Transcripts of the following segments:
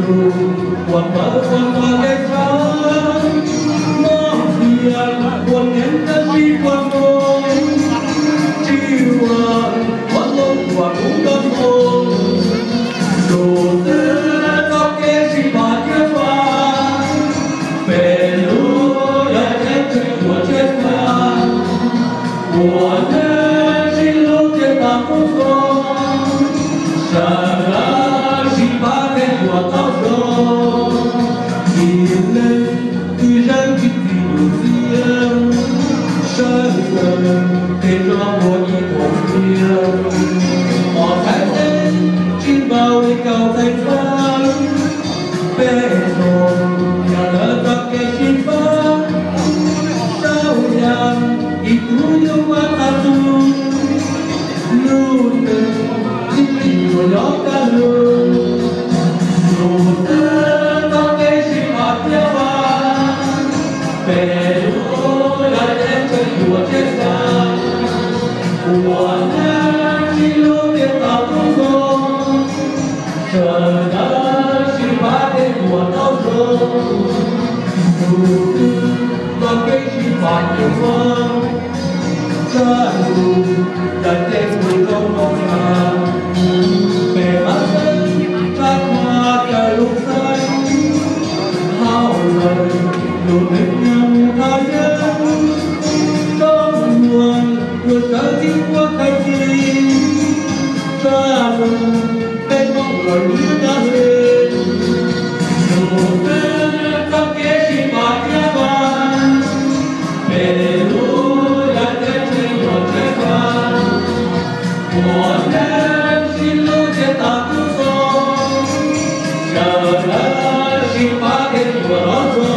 Ua pawg ua ntxoog kev tshaj, mob tiag ua niam tab sis ua npoo, tsis ua ua lub ua kuv npoo. Tus twg txoj kev sib pab thiab pab, peb lub yog kev tseem yuav tshiab tshaj. Ua neej sib hlub thiaj tau kub koj, sawv daws sib pab thiaj yuav tau zoo. Ib leeg twb zeej tsis txim yus txiaj, sawv daws tej zog ua ib thooj tiag. Os txhais tes tsis npaum li kaum txhais fab, peb zoo yog lawv txoj kev sib pab. Saum yam ib tug yuav ua tag tug, lub neej tsis tsim nyog nyob kaj lug. Tus twg txoj kev sib pab thiab pab, peb lub yog kev tseem yuav tshiab tshaj. Ua neej sib hlub thiaj tau kub koj, sawv daws sib pab thiaj yuav tau zoo. Tus twg txoj kev sib pab thiab pab, txaj lus yog ces tus zoo mloog tag. Peb mam li tsa khuav raws lub xaiv, hauj lwm lub neej nyob mus thov yeeb, tsom nyuam yuav sawv txij ua tag kis, txaj lus peb Hmoob los yug tag li. Tus twg txoj kev sib pab thiab pab, peb lub yog kev tseem yuav tshiab tshaj. Ua neej sib hlub thiaj tau kub koj, sawv daws sib pab thiaj yuav tau zoo.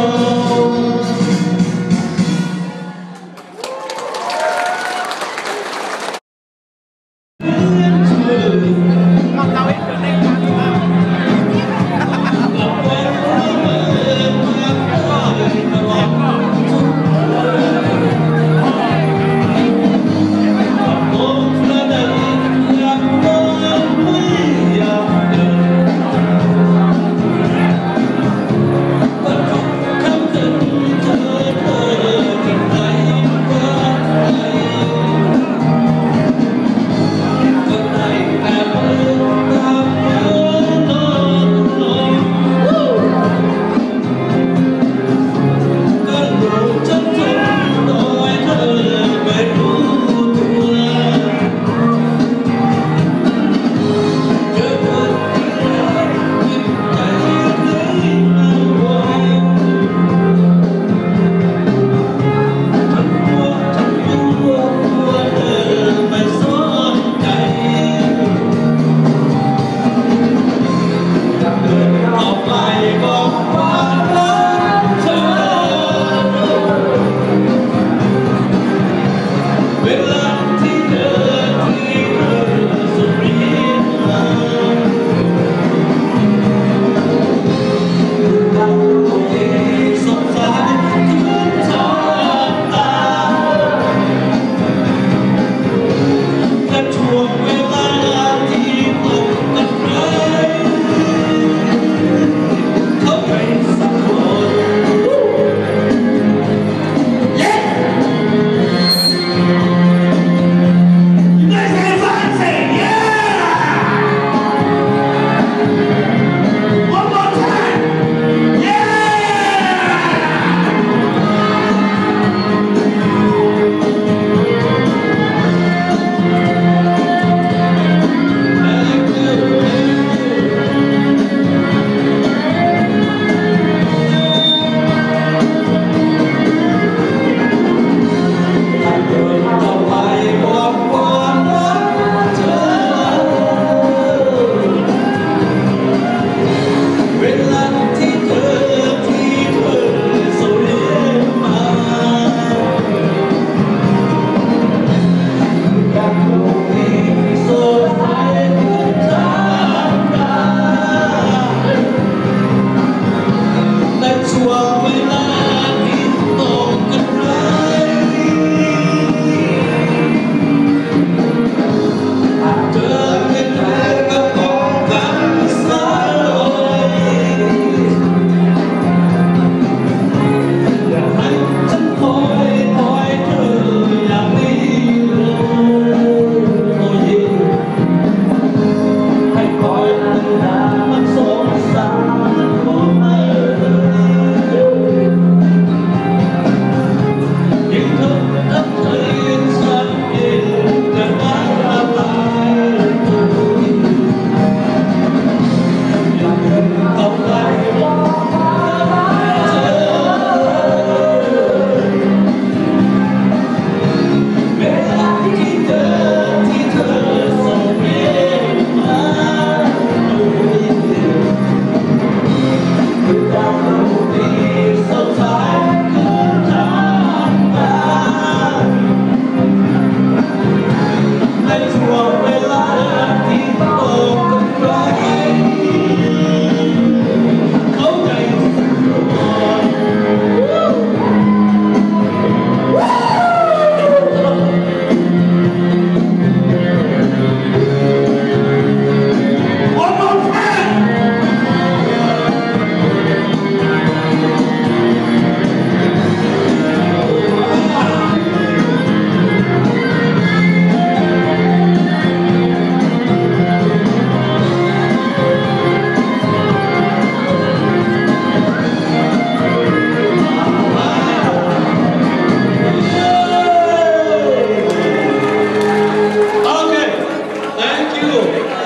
Tus